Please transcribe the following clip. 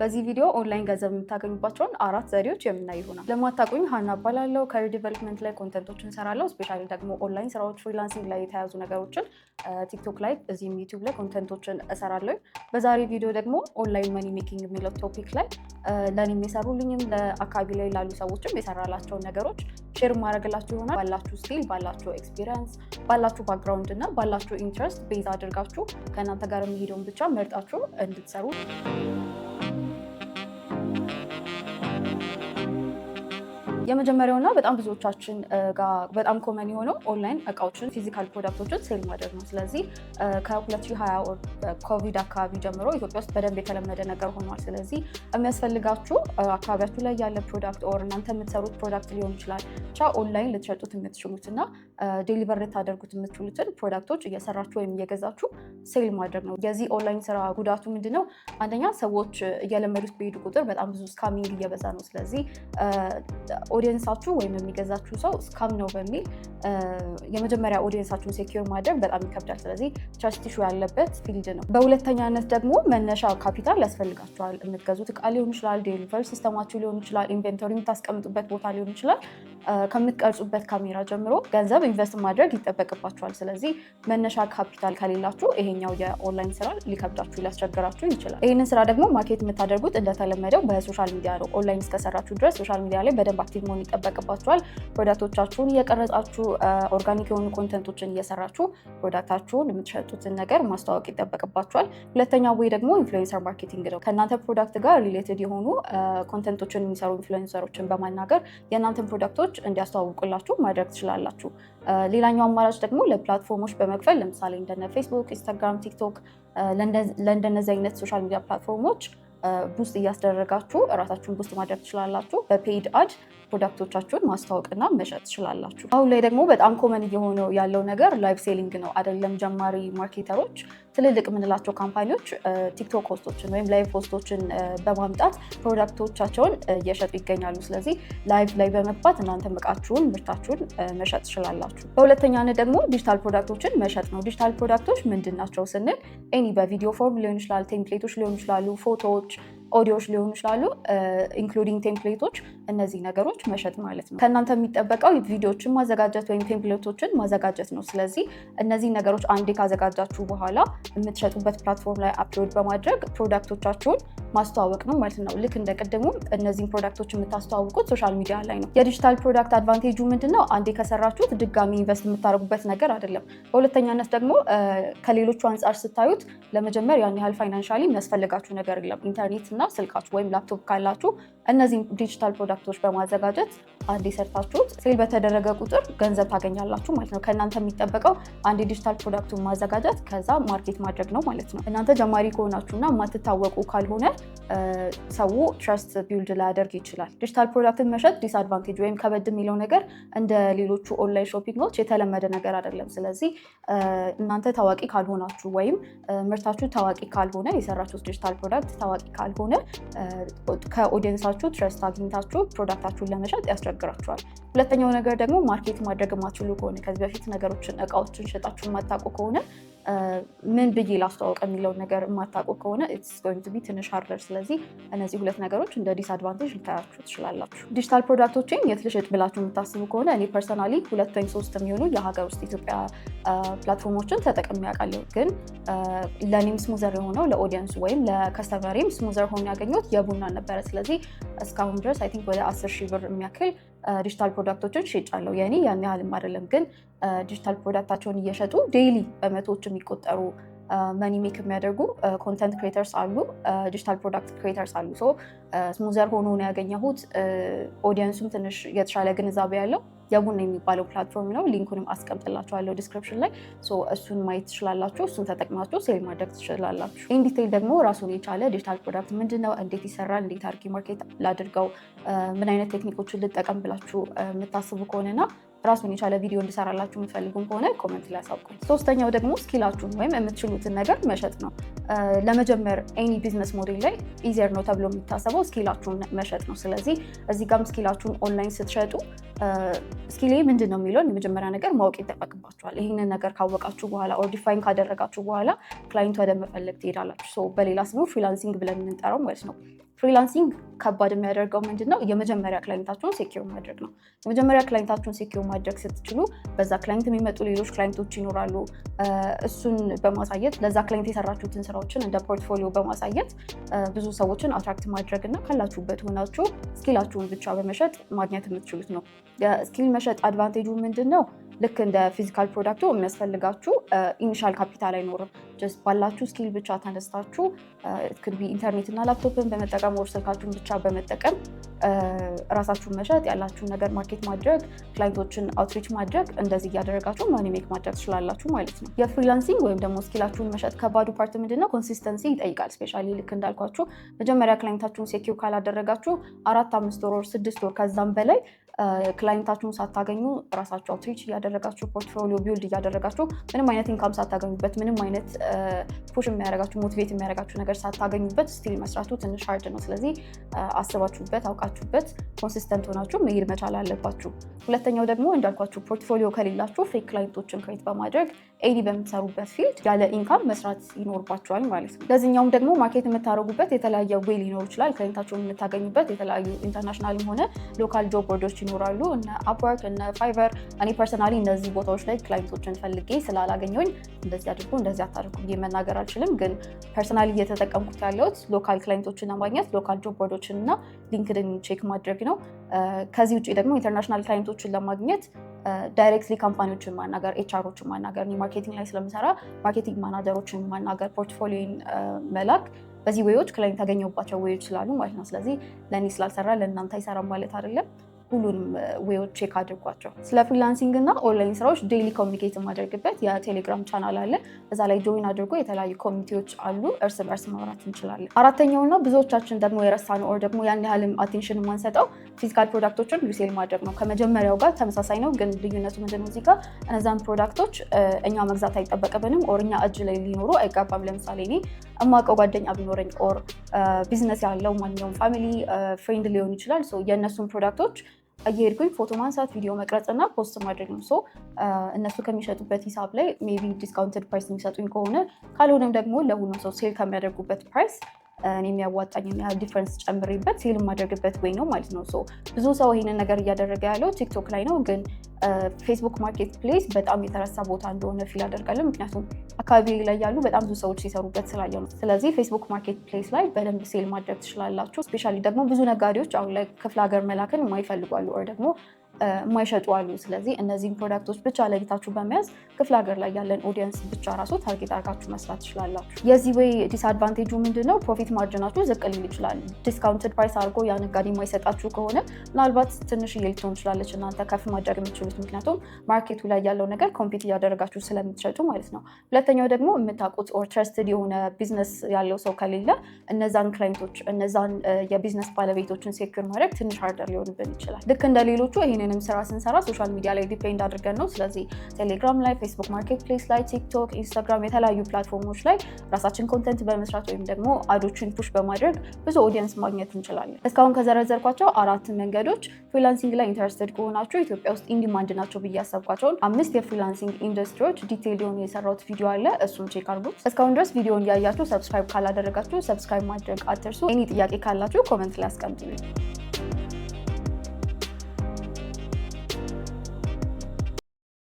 በዚህ ቪዲዮ ኦንላይን ገንዘብ የምታገኙባቸውን አራት ዘዴዎች የምናይ ይሆናል። ለማታውቁኝ ሀና እባላለሁ። Career development ላይ content ኦችን እንሰራለሁ። Specially ደግሞ ኦንላይን ስራዎች፣ freelancing ላይ የተያያዙ ነገሮችን ቲክቶክ ላይ እዚህም ዩቲዩብ ላይ content ኦችን እሰራለሁ። በዛሬ ቪዲዮ ደግሞ online money making የሚለው topic ላይ ለእኔም የሰሩልኝም ለአካባቢ ላይ ላሉ ሰዎችም የሰራላቸውን ነገሮች share ማድረግላችሁ ይሆናል። ባላችሁ skill፣ ባላችሁ experience፣ ባላችሁ background እና ባላችሁ interest base አድርጋችሁ ከእናንተ ጋር የሚሄደውን ብቻ መርጣችሁ እንድትሰሩ። የመጀመሪያውና በጣም ብዙዎቻችን ጋር በጣም common የሆነው ኦንላይን እቃዎችን፣ physical product ኦችን sell ማድረግ ነው። ስለዚህ ከ2020 ኮቪድ አካባቢ ጀምሮ ኢትዮጵያ ውስጥ በደንብ የተለመደ ነገር ሆኗል። ስለዚህ የሚያስፈልጋችሁ አካባቢያችሁ ላይ ያለ product or እናንተ የምትሰሩት product ሊሆን ይችላል። ብቻ ኦንላይን ልትሸጡት የምትችሉት እና deliver ልታደርጉት የምትችሉትን product ኦች እየሰራችሁ ወይም እየገዛችሁ sell ማድረግ ነው። የዚህ ኦንላይን ስራ ጉዳቱ ምንድነው? አንደኛ ሰዎች እየለመዱት በሄዱ ቁጥር በጣም ብዙ scamming እየበዛ ነው። ስለዚህ audience ኣችሁ ወይም የሚገዛችሁ ሰው scam ነው በሚል የመጀመሪያ audience ኣችሁን secure ማድረግ በጣም ይከብዳል። ስለዚህ trust issue ያለበት field ነው። በሁለተኛነት ደግሞ መነሻ ካፒታል ያስፈልጋችኋል። የምትገዙት እቃ ሊሆን ይችላል፣ delivery system ኣችሁ ሊሆን ይችላል፣ inventory የምታስቀምጡበት ቦታ ሊሆን ይችላል። ከምትቀርጹበት ካሜራ ጀምሮ ገንዘብ invest ማድረግ ይጠበቅባችኋል። ስለዚህ መነሻ ካፒታል ከሌላችሁ ይሄኛው የኦንላይን ስራ ሊከብዳችሁ፣ ሊያስቸግራችሁ ይችላል። ይህንን ስራ ደግሞ market የምታደርጉት እንደተለመደው በ social media ነው። ኦንላይን እስከሰራችሁ ድረስ social media ላይ በደንብ active መሆን ይጠበቅባችኋል። Product ኦቻችሁን እየቀረጻችሁ፣ organic የሆኑ content ኦችን እየሰራችሁ product ኣችሁን፣ የምትሸጡትን ነገር ማስተዋወቅ ይጠበቅባችኋል። ሁለተኛው ወይ ደግሞ influencer marketing ነው። ከእናንተ product ጋር related የሆኑ content ኦችን የሚሰሩ influencer ኦችን በማናገር የእናንተን product ኦች እንዲያስተዋውቁላችሁ ማድረግ ትችላላችሁ። ሌላኛው አማራጭ ደግሞ ለ platform ኦች በመክፈል፣ ለምሳሌ እንደነ ፌስቡክ፣ ኢንስታግራም፣ ቲክቶክ፣ ለእንደነዚህ አይነት social media platform ኦች boost እያስደረጋችሁ እራሳችሁን boost ማድረግ ትችላላችሁ። በ paid ad product ኦቻችሁን ማስተዋወቅና መሸጥ ትችላላችሁ። አሁን ላይ ደግሞ በጣም common እየሆነው ያለው ነገር live selling ነው። አይደለም ጀማሪ marketer ኦች፣ ትልልቅ የምንላቸው company ዎች ቲክቶክ host ኦችን ወይም live host ኦችን በማምጣት product ኦቻቸውን እየሸጡ ይገኛሉ። ስለዚህ live ላይ በመግባት እናንተ እቃችሁን፣ ምርታችሁን መሸጥ ትችላላችሁ። በሁለተኛነት ደግሞ digital product ኦችን መሸጥ ነው። Digital product ኦች ምንድን ናቸው ስንል any በቪዲዮ form ሊሆን ይችላል፣ template ኦች ሊሆኑ ይችላሉ፣ ፎቶዎች፣ ኦዲዮዎች ሊሆኑ ይችላሉ፣ including template ኦች፣ እነዚህ ነገሮች መሸጥ ማለት ነው። ከእናንተ የሚጠበቀው ቪዲዮዎችን ማዘጋጀት ወይም template ኦችን ማዘጋጀት ነው። ስለዚህ እነዚህ ነገሮች አንዴ ካዘጋጃችሁ በኋላ የምትሸጡበት platform ላይ upload በማድረግ product ኦቻችሁን ማስተዋወቅ ነው ማለት ነው። ልክ እንደ ቅድሙም እነዚህን product ኦች የምታስተዋውቁት social media ላይ ነው። የ digital product advantage ኡ ምንድን ነው? አንዴ ከሰራችሁት ድጋሚ invest የምታደርጉበት ነገር አይደለም። በሁለተኛነት ደግሞ ከሌሎቹ አንጻር ስታዩት ለመጀመር ያን ያህል financially የሚያስፈልጋችሁ ነገር የለም። ኢንተርኔት እና ስልካችሁ ወይም ላፕቶፕ ካላችሁ እነዚህን digital product ኦች በማዘጋጀት አንዴ ሰርታችሁት sell በተደረገ ቁጥር ገንዘብ ታገኛላችሁ ማለት ነው። ከእናንተ የሚጠበቀው አንድ digital product ኡን ማዘጋጀት ከዛ market ማድረግ ነው ማለት ነው። እናንተ ጀማሪ ከሆናችሁና የማትታወቁ ካልሆነ ሰው trust build ላያደርግ ይችላል። Digital product ን መሸጥ disadvantage ወይም ከበድ የሚለው ነገር እንደ ሌሎቹ online shopping ኦች የተለመደ ነገር አይደለም። ስለዚህ እናንተ ታዋቂ ካልሆናችሁ ወይም ምርታችሁ ታዋቂ ካልሆነ፣ የሰራችሁት digital product ታዋቂ ካልሆነ ከ audience ኣችሁ trust አግኝታችሁ product ኣችሁን ለመሸጥ ያስቸግራችኋል። ሁለተኛው ነገር ደግሞ market ማድረግ የማትችሉ ከሆነ፣ ከዚህ በፊት ነገሮችን፣ እቃዎችን ሸጣችሁ የማታውቁ ከሆነ፣ ምን ብዬ ላስተዋውቅ የሚለውን ነገር የማታውቁ ከሆነ it's going to be ትንሽ harder። ስለዚህ እነዚህ ሁለት ነገሮች እንደ disadvantage ልታያችሁ ትችላላችሁ። Digital product ኦችን የት ልሽጥ ብላችሁ የምታስቡ ከሆነ እኔ personally ሁለት ወይም ሶስት የሚሆኑ የሀገር ውስጥ ኢትዮጵያ platform ኦችን ተጠቅሜ አውቃለሁ። ግን ለእኔም smoother የሆነው፣ ለ audience ኡ ወይም ለ customer ኤም smoother ሆኖ ያገኘሁት የቡና ነበረ። ስለዚህ እስካሁን ድረስ I think ወደ 10,000 ብር የሚያክል digital product ኦችን ሽጫለሁ። የኔ ያን ያህልም አይደለም፣ ግን digital product ኣቸውን እየሸጡ daily በመቶዎች የሚቆጠሩ money make የሚያደርጉ content creators አሉ፣ digital product creators አሉ። So smoother ሆኖ ነው ያገኘሁት። Audience ኡም ትንሽ የተሻለ ግንዛቤ ያለው የቡና የሚባለው platform ነው። Link ኡንም አስቀምጥላችኋለሁ description ላይ፣ እሱን ማየት ትችላላችሁ። እሱን ተጠቅማችሁ sell ማድረግ ትችላላችሁ። In detail ደግሞ ራሱን የቻለ digital product ምንድን ነው፣ እንዴት ይሰራል፣ እንዴት አድርጌ market ላድርገው፣ ምን አይነት technique ኦችን ልጠቀም ብላችሁ የምታስቡ ከሆነና ራሱን የቻለ ቪዲዮ እንድሰራላችሁ የምትፈልጉም ከሆነ comment ላይ አሳውቁኝ። ሶስተኛው ደግሞ skill ኣችሁን ወይም የምትችሉትን ነገር መሸጥ ነው። ለመጀመር any business model ላይ easier ነው ተብሎ የሚታሰበው skill ኣችሁን መሸጥ ነው። ስለዚህ እዚህ ጋም skill ኣችሁን ኦንላይን ስትሸጡ skill ኤ ምንድን ነው የሚለውን የመጀመሪያ ነገር ማወቅ ይጠበቅባችኋል። ይህንን ነገር ካወቃችሁ በኋላ or define ካደረጋችሁ በኋላ client ወደ መፈለግ ትሄዳላችሁ። በሌላ ስሙ freelancing ብለን የምንጠራው ማለት ነው። Freelancing ከባድ የሚያደርገው ምንድን ነው? የመጀመሪያ client ኣችሁን secure ማድረግ ነው። የመጀመሪያ client ኣችሁን secure ማድረግ ስትችሉ በዛ client የሚመጡ ሌሎች client ኦች ይኖራሉ። እሱን በማሳየት፣ ለዛ client የሰራችሁትን ስራዎችን እንደ portfolio በማሳየት ብዙ ሰዎችን attract ማድረግ እና ካላችሁበት ሆናችሁ skill ኣችሁን ብቻ በመሸጥ ማግኘት የምትችሉት ነው። የ skill መሸጥ advantage ኡ ምንድን ነው? ልክ እንደ physical product ኡ የሚያስፈልጋችሁ initial capital አይኖርም። Just ባላችሁ skill ብቻ ተነስታችሁ could be ኢንተርኔት እና ላፕቶፕን በመጠቀም or ስልካችሁን ብቻ በመጠቀም ራሳችሁን መሸጥ፣ ያላችሁን ነገር market ማድረግ፣ client ኦችን outreach ማድረግ፣ እንደዚህ እያደረጋችሁ money make ማድረግ ትችላላችሁ ማለት ነው። የ freelancing ወይም ደግሞ skill ኣችሁን መሸጥ ከባዱ part ምንድነው? Consistency ይጠይቃል። Especially ልክ እንዳልኳችሁ መጀመሪያ client ኣችሁን secure ካላደረጋችሁ 4፣ 5 ወር፣ 6 ወር ከዛም በላይ client ኣችሁን ሳታገኙ፣ ራሳችሁ outreach እያደረጋችሁ፣ portfolio build እያደረጋችሁ፣ ምንም አይነት income ሳታገኙበት፣ ምንም አይነት push የሚያደርጋችሁ፣ motivate የሚያደርጋችሁ ነገር ሳታገኙበት still መስራቱ ትንሽ hard ነው። ስለዚህ አስባችሁበት፣ አውቃችሁበት፣ consistent ሆናችሁ መሄድ መቻል አለባችሁ። ሁለተኛው ደግሞ እንዳልኳችሁ portfolio ከሌላችሁ fake client ኦችን create በማድረግ any በምትሰሩበት field ያለ income መስራት ይኖርባችኋል ማለት ነው። ለዚህኛውም ደግሞ market የምታደርጉበት የተለያየ way ሊኖር ይችላል። Client ኣችሁን የምታገኙበት የተለያዩ international ም ሆነ local job board ኦች ይኖራሉ፣ እነ Upwork፣ እነ Fiverr። እኔ personally እነዚህ ቦታዎች ላይ client ኦችን ፈልጌ ስላላገኘሁኝ እንደዚህ አድርጉ፣ እንደዚህ አታድርጉ ብዬ መናገር አልችልም። ግን personally እየተጠቀምኩት ያለሁት local client ኦችን ለማግኘት local job board ኦችን እና LinkedIn check ማድረግ ነው። ከዚህ ውጭ ደግሞ international client ኦችን ለማግኘት directly company ዎችን ማናገር፣ HR ኦችን ማናገር፣ marketing ላይ ስለምሰራ marketing manager ኦችን ማናገር፣ portfolio ን መላክ፣ በዚህ way ኦች client ያገኘሁባቸው way ኦች ስላሉ ማለት ነው። ስለዚህ ለእኔ ስላልሰራ ለእናንተ አይሰራም ማለት አይደለም። ሁሉንም way ኦች check አድርጓቸው። ስለ freelancing እና ኦንላይን ስራዎች daily communicate የማደርግበት የቴሌግራም ቻናል አለ። እዛ ላይ join አድርጎ የተለያዩ community ዎች አሉ። እርስ በርስ ማውራት እንችላለን። አራተኛውና ብዙዎቻችን ደግሞ የረሳነው or ደግሞ ያን ያህልም attention የማንሰጠው physical product ኦችን resell ማድረግ ነው። ከመጀመሪያው ጋር ተመሳሳይ ነው፣ ግን ልዩነቱ ምንድነው? እዚህ ጋር እነዛን product ኦች እኛ መግዛት አይጠበቅብንም or እኛ እጅ ላይ ሊኖሩ አይገባም። ለምሳሌ እኔ እማውቀው ጓደኛ ቢኖረኝ or business ያለው ማንኛውም family friend ሊሆን ይችላል፣ የእነሱን product ኦች እየሄድኩኝ ፎቶ ማንሳት፣ ቪዲዮ መቅረጽ እና post ማድረግ ነው። So እነሱ ከሚሸጡበት ሂሳብ ላይ maybe discounted price የሚሰጡኝ ከሆነ፣ ካልሆነም ደግሞ ለሁሉም ሰው sell ከሚያደርጉበት price እኔ የሚያዋጣኝ ያህል difference ጨምሬበት sell የማደርግበት way ነው ማለት ነው። So ብዙ ሰው ይሄንን ነገር እያደረገ ያለው ቲክቶክ ላይ ነው፣ ግን ፌስቡክ Marketplace በጣም የተረሳ ቦታ እንደሆነ feel አደርጋለሁ። ምክንያቱም አካባቢ ላይ ያሉ በጣም ብዙ ሰዎች ሲሰሩበት ስላየሁ ነው። ስለዚህ ፌስቡክ Marketplace ላይ በደንብ sell ማድረግ ትችላላችሁ። Especially ደግሞ ብዙ ነጋዴዎች አሁን ላይ ክፍለ ሀገር መላክን የማይፈልጉ አሉ፣ or ደግሞ የማይሸጡ አሉ። ስለዚህ እነዚህን product ኦች ብቻ ለይታችሁ በመያዝ ክፍለ ሀገር ላይ ያለን audience ብቻ ራሱ target አድርጋችሁ መስራት ትችላላችሁ። የዚህ way disadvantage ኡ ምንድን ነው? Profit margin ኣችሁ ዝቅ ሊል ይችላል። Discounted price አድርጎ ያ ነጋዴ የማይሰጣችሁ ከሆነ ምናልባት ትንሽዬ ልትሆን ትችላለች እናንተ ከፍ ማድረግ የምትችሉት፣ ምክንያቱም market ኡ ላይ ያለው ነገር compete እያደረጋችሁ ስለምትሸጡ ማለት ነው። ሁለተኛው ደግሞ የምታውቁት or trusted የሆነ ቢዝነስ ያለው ሰው ከሌለ እነዛን client ኦች፣ እነዛን የቢዝነስ ባለቤቶችን secure ማድረግ ትንሽ harder ሊሆንብን ይችላል። ልክ እንደ ሌሎቹ ይህንንም ስራ ስንሰራ social media ላይ depend አድርገን ነው። ስለዚህ ቴሌግራም ላይ፣ ፌስቡክ Marketplace ላይ፣ ቲክቶክ፣ ኢንስታግራም፣ የተለያዩ platform ኦች ላይ ራሳችን content በመስራት ወይም ደግሞ ad ኦችን push በማድረግ ብዙ audience ማግኘት እንችላለን። እስካሁን ከዘረዘርኳቸው አራት መንገዶች freelancing ላይ interested ከሆናችሁ ኢትዮጵያ ውስጥ in demand ናቸው ብዬ ያሰብኳቸውን አምስት የ freelancing ኢንዱስትሪዎች detail የሆነ የሰራሁት ቪዲዮ አለ። እሱን check አድርጉት። እስካሁን ድረስ ቪዲዮን ያያችሁ subscribe ካላደረጋችሁ subscribe ማድረግ አትርሱ። Any ጥያቄ ካላችሁ comment ላይ አስቀምጡልኝ።